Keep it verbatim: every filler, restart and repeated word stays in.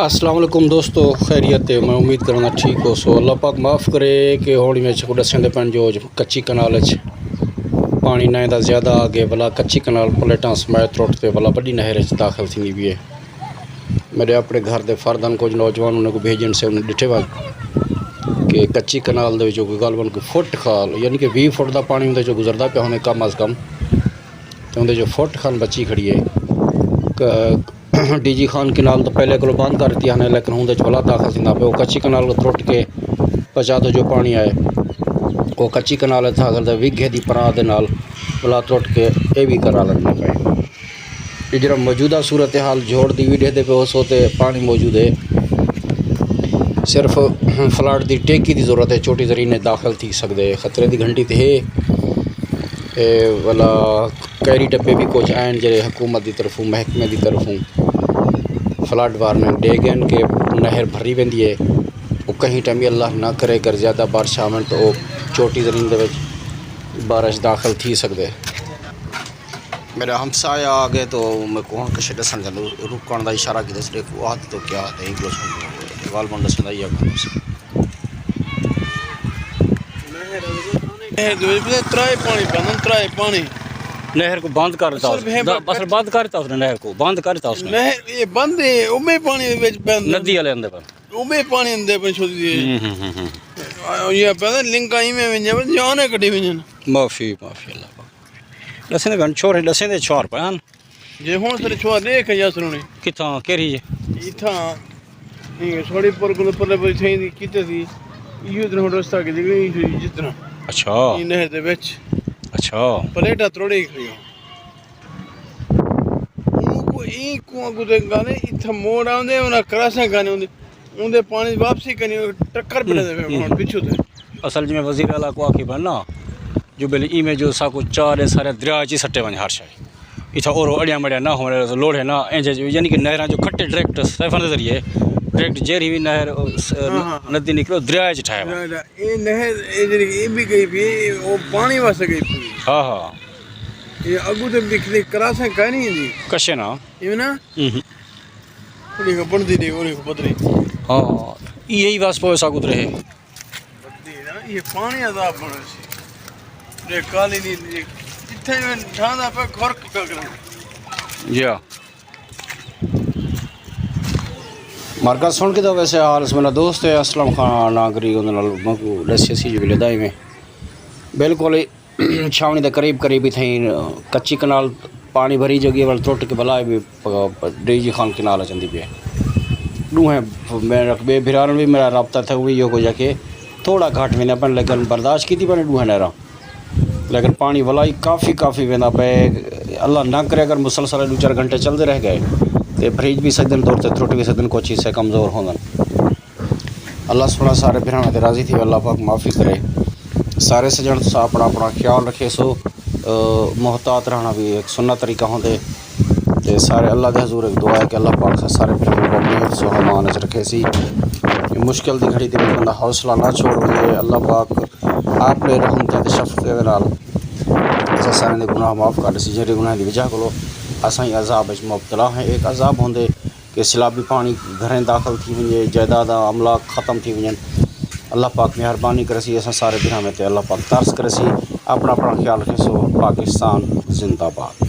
السلام علیکم دوستو، خیریت ہے؟ میں امید کرنا ٹھیک ہو سو۔ اللہ پاک معاف کرے کہ ہوڑی میں چھکو ڈسیں دے پن جو کچی کنال اچ پانی نئے دا زیادہ آ گئے، بلا کچی کنال پلیٹاں سمیت ترٹ تے بلا وڈی نہر اچ داخل تھیندی پئی ہے۔ میرے اپنے گھر دے فرد ہن، کچھ نوجوان انہیں کو بھیجن سے انہیں ڈٹھے ون کہ کچی کنال دے وچوں کوئی غالباً کوئی فٹ خال، یعنی کہ ویہہ فٹ دا پانی اندے چوں گزردا پیا ہوندے کم از کم، تے اندے چوں فٹ خان بچی کھڑی ہے۔ ک-، ڈی جی خان کنال تو پہلے کولو بند کر دتی ہن، لیکن ہوں دے چ ولا داخل تھیندا پیا۔ او کچی کنال کو ترٹ کے پچا تو جو پانی آئے، او کچی کنال اتھا کر دے وگھے دی پراہ دے نال ولا ترٹ کے اے وی کنال اندے پئے۔ اے جڑا موجودہ صورتحال جھوڑ دی وی ݙیہدے پئے ہو سو تے پاݨی موجود ہے۔ صرف فلڈ دی ٹیکی دی ضرورت ہے، چوٹی زرین داخل تھی سڳدے۔ خطرے دی گھنٹی تے ہے۔ اے ولا کیری ڈبے بھی کچھ آئن جڑے حکومت دی طرفوں، محکمے دی طرفوں فلڈ وارننگ ݙے ڳئن کہ نہر بھری ویندی ہے۔ او کہیں ٹائم اللہ نہ کرے اگر زیادہ بارش آون تو او چوٹی زرین دے وچ بارش داخل تھی سڳدے۔ میرا ہمسایہ آ گئے تو میں کون کشے ڈسن جلو، رکن دا اشارہ کی دس ڈیکھو آ تو کیا ہے، ایک دو سن غالباً ڈسن دا یا کون سی۔ اے دو پتہ ترائے پانی بندن، ترائے پانی۔ نہر کو بند کر دیتا اصل اس نے۔ بند کر دیتا اس نے نہر کو، بند کر دیتا اس نے۔ نہر یہ بند ہے، او میں پانی وچ بند ندی والے اندر پر۔ او میں پانی اندر پر چھوڑ دیے۔ ہوں، ہوں، ہوں، ہوں۔ آ، یہ پتہ لنکا ہی میں ونجے، بس جانے کٹی ونجن۔ معافی، معافی اللہ پاک۔ ݙسیندے پن چھوہر، ݙسیندے چھوہر پن۔ جے ہݨ سارے چھوہر ݙیکھ یا سرونی۔ کتھاں، کیڑھی ہے؟ اتھاں، ایں سوڑی پر کوں پرلے پاس تھیں دی کیتے سی، ایہو طرح رستہ کیتے گئے، ایہو جس طرح۔ اچھا۔ ایں نہر دے وچ۔ اچھا۔ پلیٹاں تروڑے ہی کھڑیاں۔ اوں کوں، ایں کوں اڳوں تے ڳالھیں، اتھاں موڑ آندے، انہاں کراساں کھانے ہوندے۔ اوندے پاݨی واپسی کنی ٹکر پڑے دے ہوں، ہوں۔ پچھوں تے۔ اصل جی میں وزیر اعلیٰ کو آکھی بننا، جو بل ایویں جو ساکوں چار ہے سارے دریا چ سٹے ونج ہر شے۔ اتھا اور اڑیاں مڑیاں نہ ہونے لوڑے نہ، انج یعنی کہ نہراں جو کھٹے ڈائریکٹ سیفن دے ذریعے، ڈائریکٹ جیڑھی بھی نہر، اس، ہاں، ہاں، ہاں۔ ندی نکلو دریا چ ٹھائے ون۔ نہ، نہ، اے نہر، اے جڑی، اے بھی گئی پئی، او پاݨی واسطے گئی پئی۔ ہاں، ہاں۔ اے اڳوں تے بکھلی کراساں کائنی دی۔ کشے نا۔ ایویں نا؟ ہوں، ہوں۔ اوڑے کو بندی نہیں، اوڑے کو بدری۔ ہاں، یہی بس پوے ساکو ترے۔ بدی نا، یہ پانی عذاب بنے سی۔ یہ کالی نہیں، یہ جتھے میں ٹھاندا پہ گھر ککا کرنا۔ جی ہاں۔ مرکز سن کے تو ویسے حال اس میرا دوست ہے اسلم خان ناگری، انہاں نال مکو ڈسیا سی جو ویلے دائیں میں۔ بالکل۔ چھاوݨی دے قریب قریب اتھائیں کچی کنال پاݨی بھری جڳی ول ترٹ کے بھلا ہے بھی پ-، پ-، ڈی جی خان کنال اچ اندی پئی ہے۔ ݙوہیں ب-، میرا ٻئے بھرا نال وی میرا رابطہ تھیا ہوئی ہو جا کے تھوڑا گھٹ ویندا پن، لیکن برداشت کیتی پن ݙوہیں نہراں۔ لیکن پاݨی ولا ہی کافی، کافی ویندا پئے۔ اللہ نہ کرے اگر مسلسل ݙو چار گھنٹے چلدے رہ ڳئے تے بھریج وی سڳدن، طور تے ترٹ وی سڳدن، کچھ حصے کمزور ہوندن۔ اللہ سوہݨا سارے بھراواں تے راضی تھیوے، اللہ پاک معافی کرے۔ سارے سڄݨ تساں اپݨا اپݨا خیال رکھیسو۔ اے، محتاط رہݨا وی ہک سنت طریقہ ہوندے۔ تے سارے اللہ دے حضور ہک دعا ہے کہ اللہ پاک اساں سارے بھراواں کوں اپݨی حفظ و امان اچ رکھیسی۔ اے مشکل دی گھڑی تے وی بندہ حوصلہ نہ چھوڑ ونڄے۔ اللہ پاک اپݨے رحمتیں تے شفقتیں دے نال اساں سارے دے گناہ معاف کر ݙیسی، جیڑھے گناہ دی وجہ کولو اساں ایں عذاب اچ مبتلا ہیں۔ ہک عذاب ہوندے کہ سیلابی پاݨی گھریں داخل تھی ونڄے، جائیداداں، املاک ختم تھی ونڄن۔ اللہ پاک مہربانی کریسی، اساں سارے بھراواں تے اللہ پاک ترس کریسی۔ اپݨا اپݨا خیال رکھیسو۔ پاکستان زندہ باد۔